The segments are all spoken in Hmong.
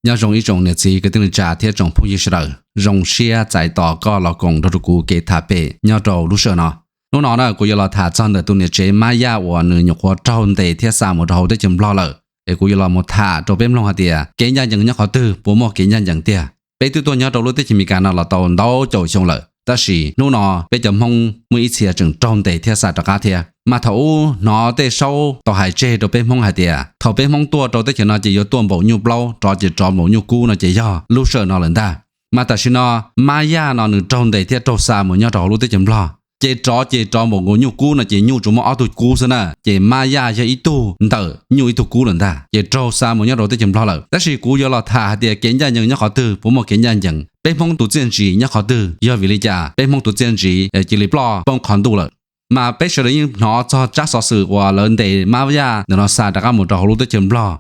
Nyob zoo ib tsoom niam txiv kwv tij neej tsa thiab tsoom phooj ywg sawv daws, zoo siab txais tos koj los koom nrog rau kuv kev tham pem nyob rau lub sij hawm no. Hnub no na kuv yuav los tham txog ntawm tus niam tsev Mab Yaj uas nws nyuam qhuav raug ntes thiab xa mus rau hauv teb chaws Nplog lawm. Es kuv yuav los mus tham rau peb mloog hais tias kev ncaj ncees nyob qhov twg, puas muaj kev ncaj ncees tiag. Peb twb tuaj nyob rau lub teb chaws Amelikas no los tau ntau caum xyoo lawm, tab sis hnub no peb cov Hmoob muaj ib txhia tseem raug ntes thiab xa rov qab thiab. Mas thaum ub hnov tej saub tau hais tseg rau peb Hmoob hais tias thaum peb Hmoob tuaj rau teb chaws no ces yuav tuaj npaum nyuj plaub, rov ces rov npaum nyuj kub no ces yog lub sij hawm no lawm ntag. Mas tam sim no Mab Yaj no nws raug ntes thiab raug xa mus nyob rau hauv lub teb chaws Nplog, ces rov ces rov npaum nkaus nyuj kub no ces nyuj tsuas muaj ob tug kub xwb na, ces Mab Yaj yog ib tug ntawm nyuj ib tug kub lawm ntag, ces raug xa mus nyob rau teb chaws Nplog lawm. Tab sis kuv yuav los tham hais tias kev ncaj ncees nyob qhov twg, puas muaj kev ncaj ncees, peb Hmoob tus txiaj ntsig nyob qhov twg, yog vim li cas peb Hmoob tus txiaj ntsig cia li ploj poob qhov ntuj lawm. Mas peb sawv daws yeej hnov txog tsab xov xwm uas lawv ntes Mab Yaj ntawm no xa rov qab mus rau hauv lub teb chaws Nplog.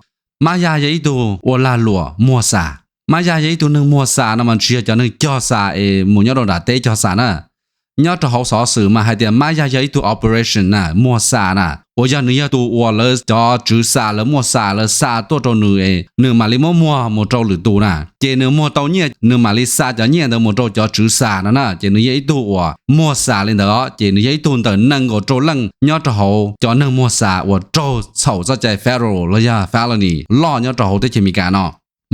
Mab Yaj yog ib tug ua lag luam muag xa. Mab Yaj yog ib tug neeg muag xa no mas tsis yog cov neeg cog xa es mus nyob rau nram teb cog xa na. Nyob rau hauv xov xwm mas hais tias Mab Yaj yog ib tug operation na, muag xa na, uas yog nws yog tus uas lawv cov tswv xa lawv muaj xa lawv xa tuaj rau nws es nws mam li muab muag mus rau lwm tus na. Ces nws muag tau nyiaj nws mam li xa cov nyiaj ntawd mus rau cov tswv xa no na. Ces nws yog ib tug uas muag xa li ntawd os, ces nws yog ib tug ntawm nees nkaum rau leej nyob rau hauv cov neeg muag xa uas raug txhaum txoj cai federal los yog felony loj nyob rau hauv teb chaws Amelikas no.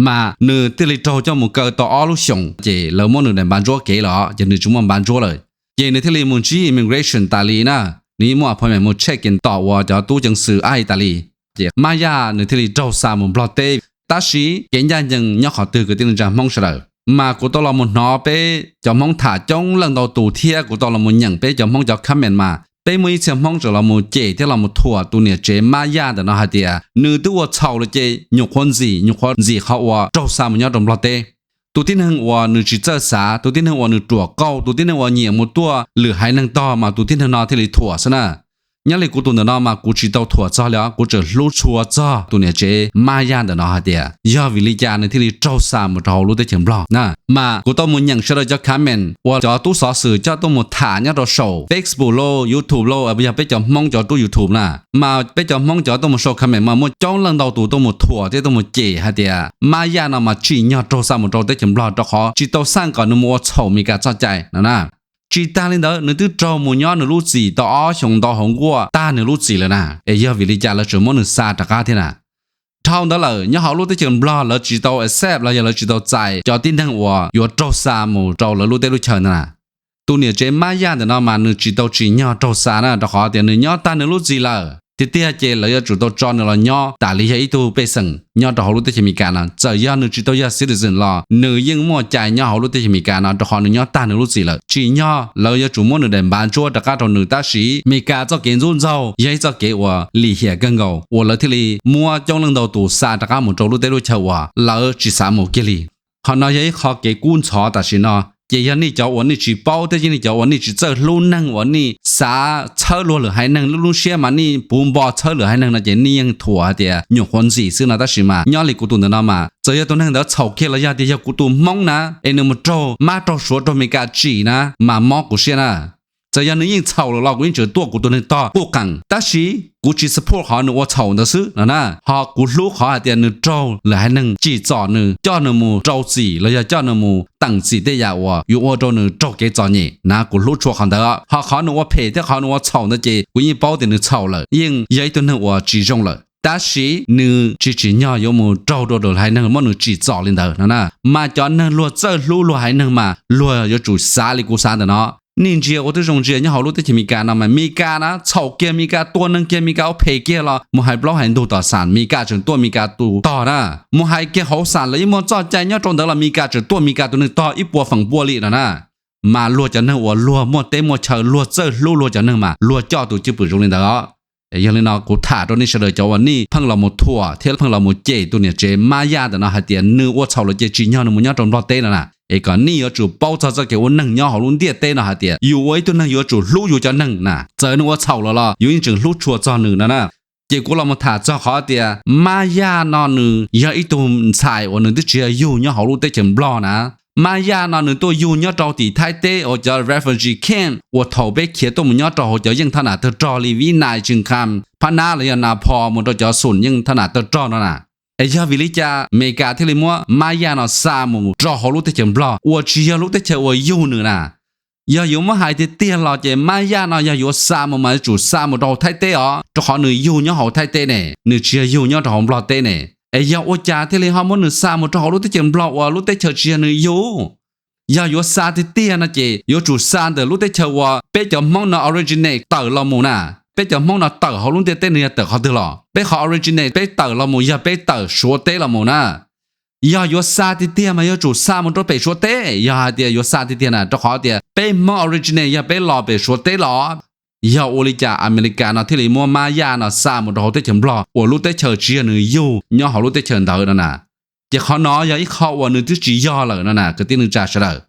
Mas nws thiaj li raug coj mus kaw tau ob lub xyoos, ces lawv muab nws daim npav ntsuab kev lawm, ces nws tsis muaj npav ntsuab lawm. Ces nws thiaj li mus ntsib immigration tas li na, nws yeej muaj appointment mus check in tom uas cov tub ceev xwm ais tas li. Ces Mab Yaj nws thiaj li raug xa mus Nplog teb. Tab sis kev ncaj ncees nyob qhov twg kwv tij neej tsa Hmoob sawv daws? Mas kuv tau los mus hnov peb cov Hmoob tham coob leej ntau tus thiab kuv tau los mus nyeem peb cov Hmoob cov comment mas peb muaj ib txhia Hmoob tseem los mus cem thiab los mus thuam tus niam tsev Mab Yaj ntawm no hais tias nws twb ua txhaum lawm ces nyuam qhuav ntxim, nyuam qhuav ntxim qhov uas raug xa mus nyob rau Nplog teb. Tus tib neeg uas nws tsis txawj xav, tus tib neeg uas nws ruam qauj, tus tib neeg uas nyiam mus tuaj lwm haiv neeg tog mas tus tib neeg no thiaj li thuam xwb na. Nyob li kuv tus ntawm no mas kuv tsis tau thuam txog li os, kuv tseem hlub tshua txog tus niam tsev Mab Yaj ntawm no hais tias yog vim li cas nws thiaj li raug xa mus rau hauv lub teb chaws Nplog na. Mas kuv tau mus nyeem sawv daws cov comment uas cov tub xov xwm coj tuaj mus tham nyob rau saum Facebook lauj, YouTube lauj, yog peb cov Hmoob cov tub YouTube na. Mas peb cov Hmoob cov tuaj mus sau comment mas muaj coob leej ntau tus tuaj mus thuam thiab tuaj mus cem hais tias Mab Yaj no mas tsim nyog raug xa mus rau teb chaws Nplog rau qhov tsis tau xaj kom nws mus ua txhaum Amelikas txoj cai no na. Tsis tag li ntawd, nws twb raug mus nyob nws lub txim tau ob xyoos ntau hauv nkuaj tag nws lub txim lawm na. Es yog vim li cas lawv tseem muab nws xa rov qab thiab na? Dhau ntawd lawm, nyob hauv lub teb chaws Nplog lawv tsis tau accept los yog lawv tsis tau txais cov tib neeg uas yuav raug xa mus rau lawv lub teb lub chaw ntawd na. Tus niam tsev Mab Yaj ntawm no mas nws tsis tau tsim nyog raug xa na, rau qhov tias nws nyob tag nws lub txim lawm. Tiag tiag ces lawv yuav tsum tau tso nws los nyob tas li yog ib tug pej xeem nyob rau hauv lub teb chaws Amelikas no. Txawm yog nws tsis tau yog citizen los nws yeej muaj cai nyob hauv lub teb chaws Amelikas no, rau qhov nws nyob tag nws lub txim lawm. Tsim nyog lawv yuav tsum muab nws daim npav ntsuab rov qab rau nws, tab sis Amelikas txoj kev ntxub ntxaug yog ib txoj kev uas lim hiam kawg nkaus uas lawv thiaj li muab coob leej ntau tus xa rov qab mus rau lub teb lub chaw uas lawv tsis xav mus kiag li. Qhov no yog ib qho kev kub ntxhov tam sim no, ces yog nej cov uas nej tsis paub thiab yog nej cov uas nej tsis txawj hlub neeg uas nej xav txhawb luag lwm haiv neeg, lub lub siab mas nej puv npo txhawb lwm haiv neeg no ces nej yeej thuam hais tias nyuam qhuav ntxim xwb no. Tab sis mas nyob li kuv tus ntawm no mas txawm yog tus neeg ntawd txhaum kiag los yog tias yog kuv tus Hmoob na, es nws mus raug mab raug suav raug Amelikas tsim na, mas mob kuv siab na. Txawm yog nws yeej txhaum lawm los kuv yeej tseem tuaj kuv tus neeg tog quj qees, tab sis kuv tsis support qhov nws ua txhaum ntawd xwb no na. Ho kuv hlub qhov hais tias nws raug lwm haiv neeg tsim txom nws, coj nws mus rau txim los yog coj nws mus teem txim tej yam uas yuav ua rau nws raug kev txom nyem na, kuv hlub tshua qhov ntawd. Ho qhov nws ua phem thiab qhov nws ua txhaum ntawd ces kuv yeej paub tias nws txhaum lawm, yeej yog ib tug neeg uas tsis zoo lawm, tab sis nws tsis tsim nyog yuav mus raug rau lwm haiv neeg muab nws tsim txom li ntawd no na. Mas cov neeg luag txawj hlub luag haiv neeg mas luag yuav tsum xav li kuv xav ntawm no. Nej ntsia ua twb zoo ntsia nyob hauv lub teb chaws Amelikas no mas Amelikas na txhaum kiag, Amelikas tua neeg kiag, Amelikas ua phem kiag los mus hais plaub hais ntug tom xam Amelikas tseem tuaj Amelikas tus tog na. Mus hais kiag hauv xam lawv yeej muaj txoj cai nyob rau ntawd los Amelikas tseem tuaj Amelikas tus neeg tog ib puas feem pua li no na. Mas luag cov neeg uas luag muaj teb muaj chaw luag txawj hlub luag cov neeg mas luag coj tus cwj pwm zoo li ntawd os. Yog li no kuv tham rau nej sawv daws cov uas nej pheej los mus thuam thiab pheej los mus cem tus niam tsev Mab Yaj ntawm no hais tias nws ua txhaum lawm ces tsim nyog nws mus nyob rau Nplog teb no na. Es kom nej yuav tsum paub txog txoj kev ua neeg nyob hauv lub ntiaj teb no hais tias yus ua ib tug neeg yuav tsum hlub yus cov neeg na, txawm nws ua txhaum los los yus yeej tseem hlub tshua txog nws no na. Ces kuv los mus tham txog qhov tias Mab Yaj no nws yog ib tug ntxhais uas nws twb tsis yog yug nyob hauv lub teb chaws Nplog na. Mab Yaj no nws tuaj yug nyob rau tim Thaib teb uas cov refugee camp uas thaum peb khiav tuaj mus nyob rau hauv cov yeej thaj nam tawg rog li Vib Nais, Tsis Kham, Phab Nab los yog Nas Phos mus rau cov Xum yeej thaj nam tawg rog no na. Es yog vim li cas Amelikas thiaj li muab mab yaj no xa mus rau hauv lub teb chaws Nplog uas tsis yog lub teb chaws uas yug nws na? Yog yuav muab hais tiag tiag los ces mab yaj no yog yuav xa mus mas yuav tsum xa mus rau hauv Thaib teb os, rau qhov nws yug nyob hauv Thaib teb ne, nws tsis yog yug nyob rau hauv Nplog teb ne. Es yog ua cas thiaj li ho muab nws xa mus rau hauv lub teb chaws Nplog uas lub teb chaws tsis yog nws yug? Yog yuav xa tiag tiag no ces yuav tsum xa ntawm lub teb chaws uas peb cov Hmoob no originate tawm los mus na. Peb cov Hmoob no tawm hauv lub ntiaj teb no yog tawm qhov twg los? Peb qhov originate peb tawm los mus yog peb tawm Suav teb los mus na. Yog yuav xa tiag tiag mas yuav tsum xa mus rau pem Suav teb, yog hais tias yuav xa tiag tiag na, rau qhov tias peb Hmoob originate yog peb los pem Suav teb los. Yog ua li cas Amelikas no thiaj li muab mab yaj no xa mus rau hauv teb chaws Nplog uas lub teb chaws tsis yog nws yug nyob hauv lub teb chaws ntawd no na? Ces qhov no yog ib qho uas nws twb tsis yog lawm no na kwv tij neej tsa sawv daws.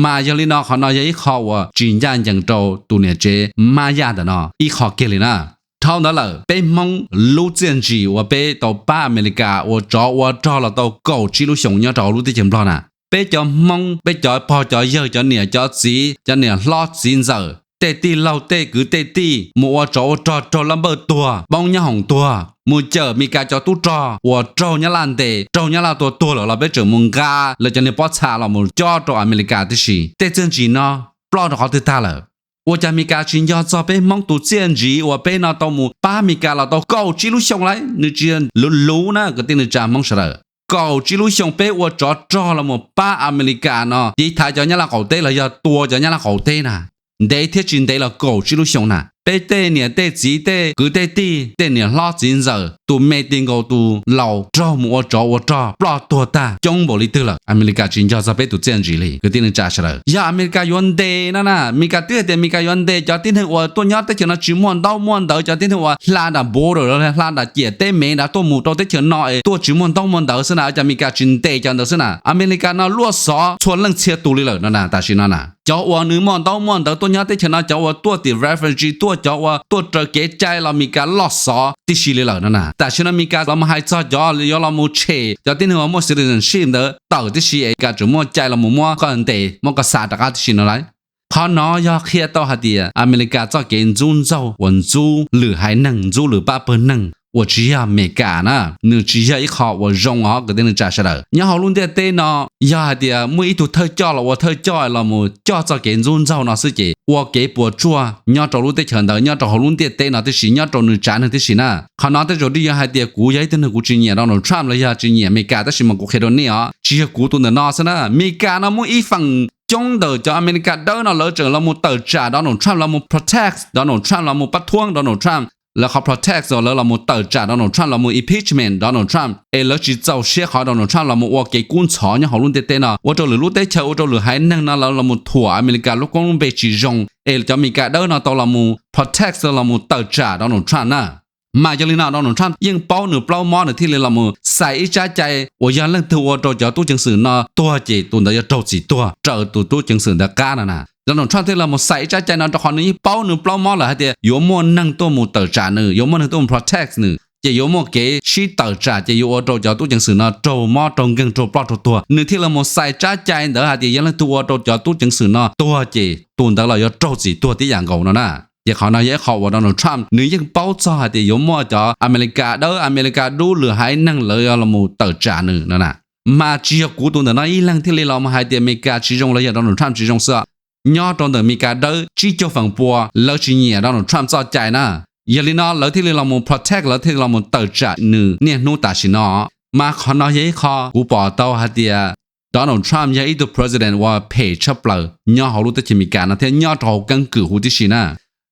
Mas yog li no qhov no yog ib qho uas tsis ncaj ncees rau tus niam tsev mab yaj ntawm no ib qho kiag li na. Dhau ntawd lawm peb Hmoob lub txiaj ntsim uas peb tau pab Amelikas ua tsov ua rog los tau kaum tsib lub xyoos nyob rau hauv lub teb chaws Nplog na, peb cov Hmoob, peb cov pog cov yawg, cov niam cov txiv, cov niam hlob txiv ntxawm, tej tij laug tej kwv tej tij mus ua tsov ua rog raug laj npawj tuag, poob nyob hoom tuag, mus cawm Amelikas cov tub rog uas raug Nyab Laj ntes, raug Nyab Laj tua tuag lawm los peb tseem mus nqa lawv cov niag pob txha los mus cob rau Amelikas tib si. Tej txiaj ntsim no ploj rau qhov twg tag lawm? Ua cas Amelikas tsis nco txog peb Hmoob tus txiaj ntsim uas peb no tau mus pab Amelikas los tau kaum tsib lub xyoo lawm? Nws tsis yog luv luv na kwv tij neej tsa Hmoob sawv daws. Kaum tsib lub xyoo peb ua tsov rog los mus pab Amelikas no tiv thaiv cov Nyab Laj qaum teb los yog tua cov Nyab Laj qaum teb na, ntev thiab tsis ntev los kaum tsib lub xyoo na. Peb tej niam tej txiv tej kwv tej tij, tej niam hlob txiv ntxawm, tus me ti nkaus tus laus raug mus ua tsov ua rog ploj tuag tag coob npaum li twg lawm, Amelikas tsis nco txog peb tus txiaj ntsim li kwv tij neej tsa sawv daws. Yog Amelikas yuav ntes no na, Amelikas twb hais tias Amelikas yuav ntes cov tib neeg uas tuaj nyob teb chaws no tsis muaj ntaub muaj ntawv, cov tib neeg uas hla nram border, hla nram ciam teb me nrad tuaj mus rau teb chaws no es tuaj tsis muaj ntaub muaj ntawv xwb na, cas Amelikas tsis ntes cov ntawd xwb na? Amelikas no luaj xov txhua leej txhia tus li lawm no na, tam sim no na. Cov uas nws muaj ntaub muaj ntawv tuaj nyob teb chaws no, cov uas tuaj tim refugee, tuaj cov uas tuaj raws kev cai los Amelikas loj xov tib si li lawm no na. Tam sim no Amelikas los mus hais txog cov yuav los mus tshem cov tib neeg uas muaj citizenship ntawd tawm tib si es Amelikas tseem muaj cai los mus muab koj ntes muab koj xa rov qab tib si no lauj. Qhov no yog qhia tau hais tias Amelikas txoj kev ntxub ntxaug uas ntxub lwm haiv neeg, ntxub lwm pab pawg neeg uas tsis yog Amelikas na, nws tsis yog ib qho uas zoo os kwv tij neej tsa sawv daws. Nyob hauv lub ntiaj teb no, yog hais tias muaj ib tug thawj coj los ua thawj coj los mus coj txoj kev ntxub ntxaug no xwb ces ua kev puas tsuaj nyob rau lub teb chaws ntawd, nyob rau hauv lub ntiaj teb no tib si, nyob rau nws tsav neeg tib si na. Qhov no tej zaum nej yuav hais tias kuv yog ib tug neeg kuv tsis nyiam Donald Trump los yog tsis nyiam Amelikas, tab sis mas kuv qhia rau nej os, tsis yog kuv tus ntawm no xwb na. Amelikas no muaj ib feem coob ntawm cov Amelikas dawb no lawv tseem los mus tawm tsam Donald Trump, los mus protect Donald Trump, los mus pab thuab Donald Trump. Lawv qhov protect lawv los mus tawm tsam Donald Trump, los mus impeachment Donald Trump, es lawv tsis txaus siab qhov Donald Trump los mus ua kev kub ntxhov nyob hauv lub ntiaj teb no, ua rau lwm lub teb chaws, ua rau lwm haiv neeg no lawv los mus thuam Amelikas lub koob lub npe tsis zoo, es cov Amelikas dawb no tau los mus protect, los mus tawm tsam Donald Trump na. Mas yog li no Donald Trump yeej paub nws plaub mob, nws thiaj li los mus xais ib tsab cai uas yog leej twg ua rau cov tub ceev xwm no tuag ces tus ntawd yuav raug txim tuag, raws tus tub ceev xwm ntawd qab no na. Donald Trump thiaj los mus xais ib tsab cai no rau qhov nws yeej paub nws plaub mob lawm hais tias yuav muaj neeg tuaj mus tawm tsam nws, yuav muaj neeg tuaj mus protect nws, ces yuav muaj kev sib tawm tsam, ces yuav ua rau cov tub ceev xwm no raug mob raug nkeeg, raug ploj raug tuag. Nws thiaj los mus xais tsab cai ntawd hais tias yog leej twg ua rau cov tub ceev xwm no tuag ces tus ntawd los yuav raug txim tuag tib yam nkaus no na. Ces qhov no yog ib qho uas Donald Trump nws yeej paub txog hais tias yuav muaj cov Amelikas dawb, Amelikas dub, lwm haiv neeg lawv yuav los mus tawm tsam nws no na. Mas tsis yog kuv tus ntawm no ib leeg thiaj li los mus hais tias Amelikas tsis zoo los yog Donald Trump tsis zoo xwb. Nyob rau ntawm Amelikas dawb tsib caug feem pua lawv tsis nyiam Donald Trump txoj cai na. Yog li no lawv thiaj li los mus protect, lawv thiaj li los mus tawm tsam nws niaj hnub tam sim no. Mas qhov no yog ib qho kuv pom tau hais tias Donald Trump yog ib tug president uas phem tshaj plaws nyob hauv lub teb chaws Amelikas no thiab nyob rau hauv keeb kwm huv tib si na.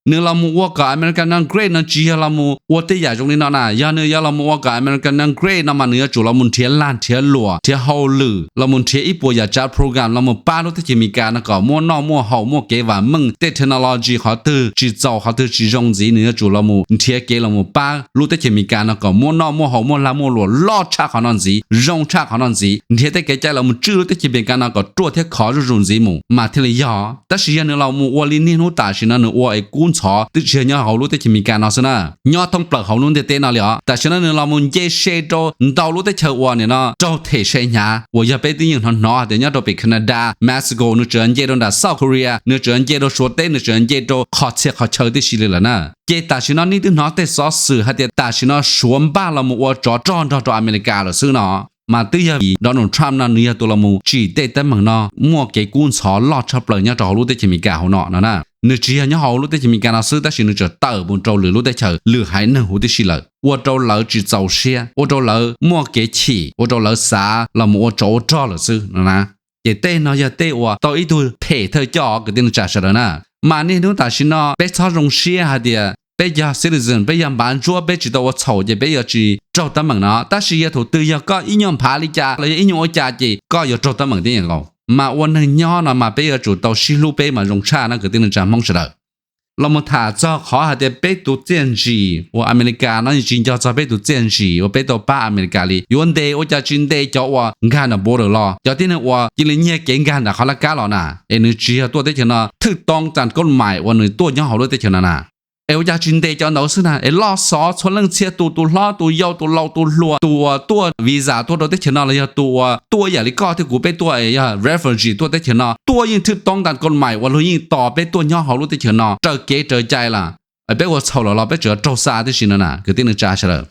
Nws los mus ua kom America no great no tsis yog los mus ua tej yam zoo li no na. Yog nws yuav los mus ua kom America no great no mas nws yuav tsum los mus nrhiav lag nrhiav luam, nrhiav hauj lwm, los mus nrhiav ib puas yam tsav program los mus pab lub teb chaws Amelikas no kom muaj noj muaj haus, muaj kev vam meej. Tej technology qhov twg tsis txaus, qhov twg tsis zoo ntxiv, nws yuav tsum los mus nrhiav kev los mus pab lub teb chaws Amelikas no kom muaj noj muaj haus, muaj lag muaj luam loj tshaj qhov no ntxiv, zoo tshaj qhov no ntxiv. Nrhiav tej kev cai los mus tswj lub teb chaws Amelikas no kom ruaj thiab khov zuj zus ntxiv mus mas thiaj li yog. Tab sis yog nws los mus ua li niaj hnub tam sim no nws ua es kub ntxhov twb tsis yog nyob hauv lub teb chaws Amelikas no xwb na, nyob thoob plaws hauv lub ntiaj teb no li os. Tam sim no nws los mus nce se rau ntau lub teb chaws uas nim no raug them se hnyav uas yog peb twb yeej hnov hnov tias nyob rau pem Canada, Mexico, nws tseem nce rau nram South Korea, nws tseem nce rau Suav teb, nws tseem nce rau qhov txhia qhov chaw tib si li lawm na. Ces tam sim no nej twb hnov tej xov xwm hais tias tam sim no Suav npaj los mus ua tsov rog nrog rau Amelikas lawm xwb no. Mas twb yog vim Donald Trump no nws yog tus los mus tsim tej teeb meem no muaj kev kub ntxhov loj tshaj plaws nyob rau hauv lub teb chaws Amelikas hauv no no na. Nws tsis yog nyob hauv lub teb chaws Amelikas no xwb tab sis nws tseem tawm mus rau lwm lub teb chaws lwm haiv neeg huv tib si lawm, ua rau lawv tsis txaus siab, ua rau lawv muaj kev chim, ua rau lawv xav los mus ua tsov ua rog lawm xwb no na. Ces tej no yog tej uas tau ib tug phem thawj coj kwv tij neej tsa sawv daws na. Mas niaj hnub tam sim no peb txhob zoo siab hais tias peb yog citizen, peb yog npav ntsuab, peb tsis tau ua txhaum ces peb yuav tsis raug teeb meem no. Tab sis yog thaum twg yog koj ib nyuag nphav li cas los yog ib nyuag ua cas ces koj yuav raug teeb meem tib yam nkaus. Mas ua neeg nyob no mas peb yuav tsum tau sib hlub peb mas zoo tshaj na kwv tij neej tsa Hmoob sawv daws. Los mus tham txog qhov hais tias peb tus txiaj ntsim uas Amelikas no yeej tsis nco txog peb tus txiaj ntsim uas peb tau pab Amelikas li. Yuav ntes ua cas tsis ntes cov uas nkag nram border los, cov tib neeg uas cia li nyiag kev nkag nram qhov laj kab los na, es nws tsis yog tuaj teb chaws no thwj toob tas koj mais uas nws tuaj nyob hauv lub teb chaws no na. Es ua cas tsis ntes cov ntawd xwb na, es loj xov txhua leej txhia tus, tus hlob tus yau tus laus tus hluas, tus uas tuaj visa tuaj rau teb chaws no los yog tus uas tuaj ib yam li koj thiab kuv peb tuaj es yog refugee tuaj teb chaws no, tuaj yeej thwj toob tas koj mais uas luag yeej tos peb tuaj nyob hauv lub teb chaws no raws kev raws cai lawm. Peb ua txhaum lawm los peb tseem raug xa tib si no na kwv tij neej tsa sawv daws.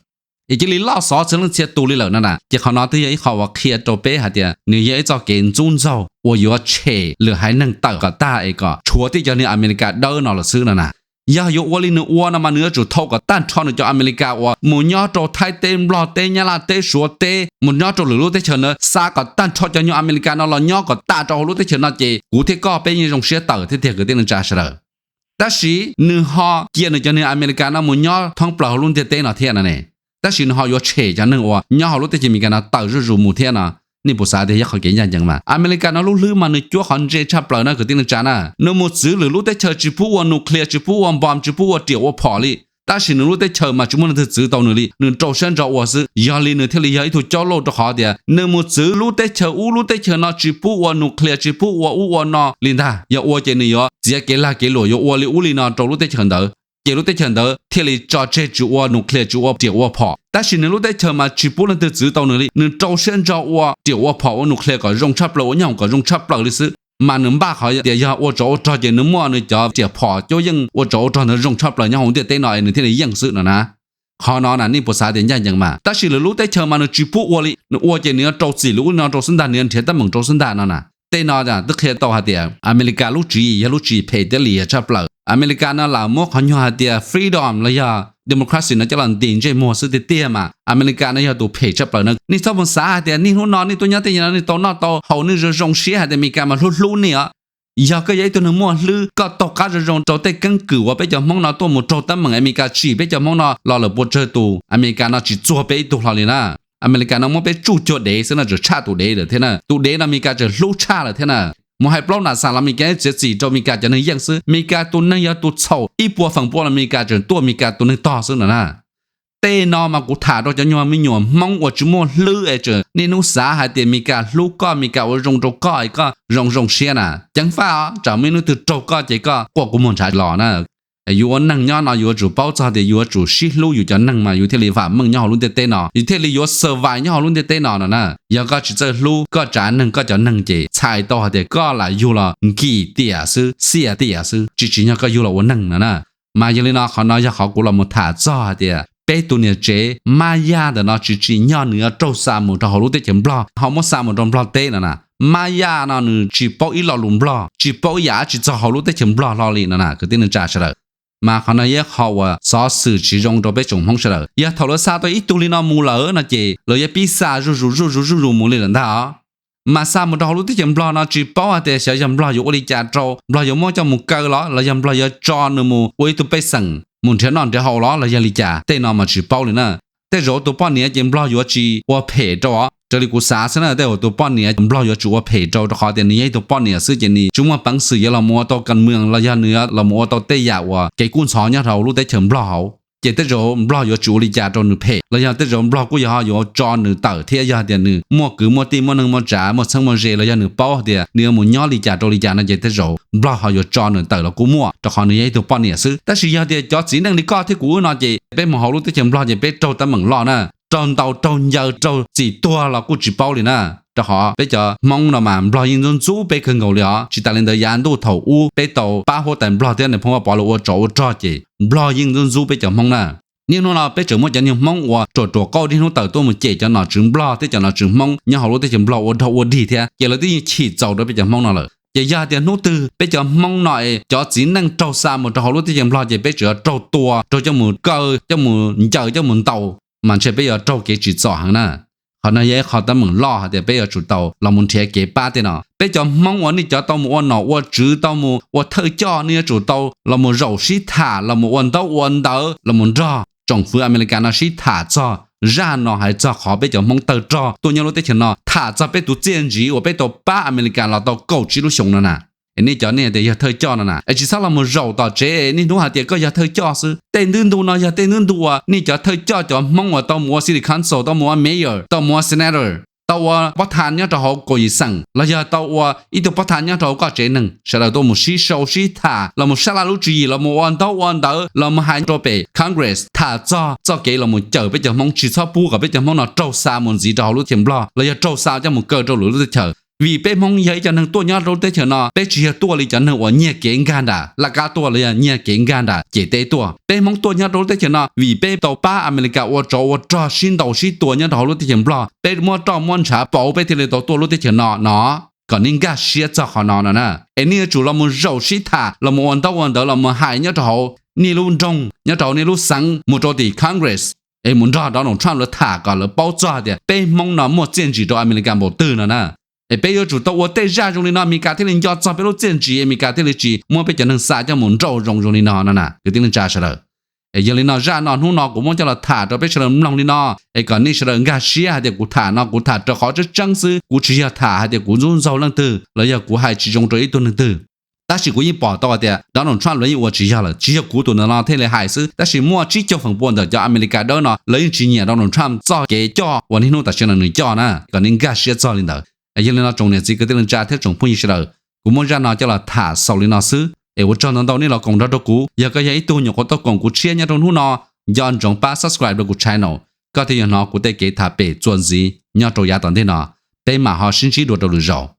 Es cia li loj xov txhua leej txhia tus li lawm no na. Ces qhov no twb yog ib qho uas qhia rau peb hais tias nws yog ib txoj kev ntxub ntxaug uas yuav tshem lwm haiv neeg tawm kom tag es kom tshuav tib cov niag Amelikas dawb no lawm xwb no na. Yog yuav ua li nws ua no mas nws yuav tsum thau kom tag nrho nws cov Amelikas uas mus nyob rau Thaib teb, Nplog teb, Nyab Laj teb, Suav teb, mus nyob rau lwm lub teb chaws ntawd, xa kom tag nrho cov nyuag Amelikas no los nyob kom tas rau hauv lub teb chaws no ces kuv thiab koj peb yeej zoo siab tawm thiab tiag kwv tij neej tsa sawv daws. Tab sis nws ho cia nws cov niag Amelikas no mus nyob thoob plaws hauv lub ntiaj teb no thiab no ne. Tab sis nws ho yuav tshem cov neeg uas nyob hauv lub teb chaws Amelikas no tawm zuj zus mus thiab no. Nej puas xav tias yog qhov kev ncaj ncees mas Amelikas no lub hlwb mas nws cuab qhov ntse tshaj plaws na kwv tij neej tsa na. Nws mus txwv lwm lub teb chaws tsis pub ua nuclear, tsis pub ua npom, tsis pub ua riam ua phom li. Tab sis nws lub teb chaws mas tsis muaj leej twg txwv tau nws li, nws rau siab ntso ua xwb. Yog li nws thiaj li yog ib tug caub lauj rau qhov tias nws mus txwv lub teb chaws ub lub teb chaws no tsis pub ua nuclear, tsis pub ua ub ua no li ntag. Yog ua ces nws yuav txiav kev lag kev luam, yuav ua li ub li no rau lub teb chaws ntawd, ces lub teb chaws ntawd thiaj li tso tseg tsis ua nuclear, tsis ua riam ua phom. Tab sis nws lub teb chaws mas tsis pub leej twg txwv tau nws li, nws rau siab ntso ua riam ua phom ua nuclear kom zoo tshaj plaws, ua nyoob hoom kom zoo tshaj plaws li xwb. Mas nws npaj qhov tias yog ua tsov ua rog ces nws muaj nws cov riam phom cuab yeej ua tsov ua rog ntawd zoo tshaj plaws nyob hauv ntiaj teb no es nws thiaj li yeej xwb no na. Qhov no na nej puas xav tias ncaj ncees mas. Tab sis lwm lub teb chaws mas nws tsis pub ua li, nws ua ces nws yuav rau txim lwm ub no rau xwb ntag, nws yuav nrhiav teeb meem rau xwb ntag no na. Tej no twb qhia tau hais tias Amelikas lub tswv yim yog lub tswv yim phem thiab lim hiam tshaj plaws. Amelikas no lam muab qhov nyuag hais tias freedom los yog democracy no coj los ntim ntsej muag xwb tiag tiag mas Amelikas no yog tus phem tshaj plaws na. Nej txhob mus xav hais tias niaj hnub no nej tuaj nyob tej no nej tau noj tau haus, nej zoo zoo siab hais tias Amelikas mas hlub hlub nej os. Yog koj yog ib tug neeg muaj hlwb, koj taug qab zoo zoo rau tej keeb kwm uas peb cov Hmoob no tuaj mus raug teeb meem Amelikas tsim peb cov Hmoob no los lawm puas tsawg tus, Amelikas no tsis txuag peb ib tug hlo li na. Amelikas no muab peb tsuj cuag dev xwb no, tseem tshaj tus dev lawm thiab na. Tus dev no Amelikas tseem hlub tshaj lawm thiab na. Mus hais plaub nam xam los Amelikas txiav txim rau Amelikas cov neeg yeej xwb. Amelikas tus neeg yog tus txhaum ib puas feem pua los Amelikas tseem tuaj Amelikas tus neeg tog xwb no na. Tej no mas kuv tham rau cov nyuag me nyuam Hmoob uas tsis muaj hlwb es tseem niaj hnub xav hais tias Amelikas hlub koj, Amelikas ua zoo rau koj es koj zoo zoo siab na. Ceev faj os, tsam muaj ib hnub twg raug koj ces koj quaj kua muag ntshav los na. Yus ua neeg nyob no yuav tsum paub txog tias yuav tsum sib hlub yus cov neeg mas yus thiaj li vam meej nyob hauv lub ntiaj teb no, yus thiaj li yuav survive nyob hauv lub ntiaj teb no no na. Yog koj tsis txawj hlub koj tsav neeg koj cov neeg ces txhais tau hais tias koj lam yug los nkim tiam xwb, xiam tiam xwb, tsis tsim nyog koj yug los ua neeg no na. Mas yog li no qhov no yog qhov kuv los mus tham txog hais tias peb tus niam tsev Mab Yaj ntawm no tsis tsim nyog nws yuav raug xa mus rau hauv lub teb chaws Nplog ho muab xa mus rau Nplog teb no na. Mab Yaj no nws tsis paub ib lo lus Nplog, tsis paub ib yam dab tsi txog hauv lub teb chaws Nplog hlo li no na kwv tij neej tsa sawv daws. Mas qhov no yog qhov uas xov xwm tsis zoo rau peb tsoom Hmoob sawv daws. Yog thaum lawv xa tau ib tug li no mus lawm no ces lawv yuav pib xa zuj zus zuj zus zuj zus mus li lawm ntag os. Mas xa mus rau hauv lub teb chaws Nplog no tsis paub hais tias xyov yog Nplog yuav ua li cas rau, Nplog yuav muab coj mus kaw los los yog Nplog yuav tso nws mus ua ib tug pej xeem mus nrhiav noj nrhiav haus los los yog li cas, tej no mas tsis paub li na. Tej zaum tus poj niam ces Nplog yuav tsis ua phem rau os, raws li kuv xav xwb na, tej zaum tus poj niam Nplog yuav tsis ua phem rau rau qhov tias nws yog ib tug poj niam xwb ces nws tsis muaj peev xwm yuav los mus ua tau kas mws los yog nws yuav los mus ua tau tej yam uas kev kub ntxhov nyob rau hauv lub teb chaws Nplog hauv. ces tej zaum Nplog yuav tsis ua li cas rau nws phem, los yog tej zaum Nplog kuj yog ho yuav tso nws tawm thiab. Yog tias nws muaj kwv muaj tij, muaj neej muaj tsav, muaj txheeb muaj ze, los yog nws paub tias nws yuav mus nyob li cas rau li cas no ces tej zaum Nplog ho yuav tso nws tawm los kuj muaj, rau qhov nws yog ib tug poj niam xwb. Tab sis yog tias cov txiv neej li koj thiab kuv wb no ces peb mus hauv lub teb chaws Nplog ces peb raug teeb meem loj na, raug ntaus raug ncaws raug txim tuag los kuj tsis paub li na. Rau qhov peb cov Hmoob no mas Nplog yeej ntxub ntxub peb kawg nkaus li os. Tsis tas li ntawd yav ntuj thaum ub peb tau pab huab tais Nplog thiab nws phooj ua Pov los ua tsov ua rog ces Nplog yeej ntxub ntxub peb cov Hmoob na. Niaj hnub no peb tseem muaj cov niag Hmoob uas ruam ruam qauj niaj hnub tawm tuaj mus cem cov nom tswv Nplog thiab cov nom tswv Hmoob nyob hauv lub teb chaws Nplog ua rog ua dig thiab, ces lawv twb yeej chim txaus rau peb cov Hmoob no lawm. Ces yog tias hnub twg peb cov Hmoob no es cov txiv neej raug xa mus rau hauv lub teb chaws Nplog ces peb tseem yuav raug tua, raug coj mus kaw, coj mus ncaws, coj mus ntaus, mas ntshe peb yuav raug kev tsim txom heev na. Qhov no yog ib qho teeb meem loj hais tias peb yuav tsum tau los mus nrhiav kev pab tej no. Peb cov Hmoob uas nej cov tau mus ua nom ua tswv, tau mus ua thawj coj, nej yuav tsum tau los mus zaum sib tham, los mus ua ntaub ua ntawv, los mus nrog tsoom fwv Amelikas no sib tham txog zaj no, hais txog qhov peb cov Hmoob tawg rog tuaj nyob lub teb chaws no, tham txog peb tus txiaj ntsig uas peb tau pab Amelikas los tau kaum tsib lub xyoos no na. Es nej cov nej tias yog thawj coj no na, es tsis txhob los mus zaum tom tsev niaj hnub hais tias koj yog thawj coj xwb. Tej ntu ntu no yog tej ntu ntu uas nej cov thawj coj cov Hmoob uas tau mus ua city council, tau mus ua mayor, tau mus ua senator, tau ua pob tha nyob rau hauv kaum yim xeem, los yog tau ua ib tug pob tha nyob rau hauv koj tsev neeg, sawv daws tuaj mus sib sau sib tham, los mus sab laj lub tswv yim, los mus ua ntaub ua ntawv, los mus hais rau pem Congress tham txog txoj kev los mus cawm peb cov Hmoob, tsis txhob pub kom peb cov Hmoob no raug xa mus ntxiv rau hauv lub teb chaws Nplog los yog raug xa coj mus kaw rau lwm lub teb chaws. Vim peb Hmoob yog ib cov neeg tuaj nyob rau lub teb chaws no, peb tsis yog tuaj li cov neeg uas nyiag kev nkag nram laj kab tuaj los yog nyiag kev nkag nram ciam teb tuaj. Peb Hmoob tuaj nyob rau lub teb chaws no vim peb tau pab Amelikas ua tsov ua rog sib ntaus sib tua nyob rau hauv lub teb chaws Nplog, peb muab roj muab ntshav pauv peb thiaj li tau tuaj lub teb chaws no no. Kom nej nkag siab txog qhov no no na. Es nej yuav tsum los mus zaum sib tham, los mus ua ntaub ua ntawv, los mus hais nyob rau hauv nej lub nroog, nyob rau hauv nej lub xeev, mus rau tim Congress, es mus nrog Donald Trump lawv tham kom lawv paub txog tias peb Hmoob no muaj txiaj ntsig rau Amelikas npaum twg no na. Es peb yuav tsum tau ua tej zaj zoo li no Amelikas thiaj li nco txog peb lub txiaj ntsig, Amelikas thiaj li tsis muab peb cov neeg xa coj mus nrauj zoo zoo li no no na kwv tij neej tsa sawv daws. Es yog li no zaj no hnub no kuv muab coj los tham rau peb sawv daws mloog li no, es kom nej sawv daws nkag siab hais tias kuv tham no kuv tham raws qhov tseeb tseeb xwb, kuv tsis yog tham hais tias kuv ntxub ntxaug leej twg los yog kuv hais tsis zoo rau ib tug neeg twg. Tab sis kuv yeej pom tau hais tias Donald Trump lawv yeej ua tsis yog lawm, tsis yog kuv tus ntawm no thiaj li hais xwb, tab sis muaj tsib caug feem pua ntawm cov Amelikas dawb no lawv yeej tsis nyiam Donald Trump txoj kev coj uas niaj hnub tam sim no nws coj na, kom nej nkag siab txog li ntawd. Yog li no tsoom niam txiv kwv tij neej tsa thiab tsoom phooj ywg sawv daws, kuv muab zaj no coj los tham xaus li no xwb, es ua tsaug ntau ntau nej los koom nrog rau kuv. Yog koj yog ib tug nyuam qhuav tuaj koom kuv tshiab nyob rau hnub no, nco ntsoov pab subscribe rau kuv channel, koj thiaj yuav hnov kuv tej kev tham pem txuas ntxiv nyob rau yav tom ntej no. Peb mam ho sib ntsib dua rau lwm zaus.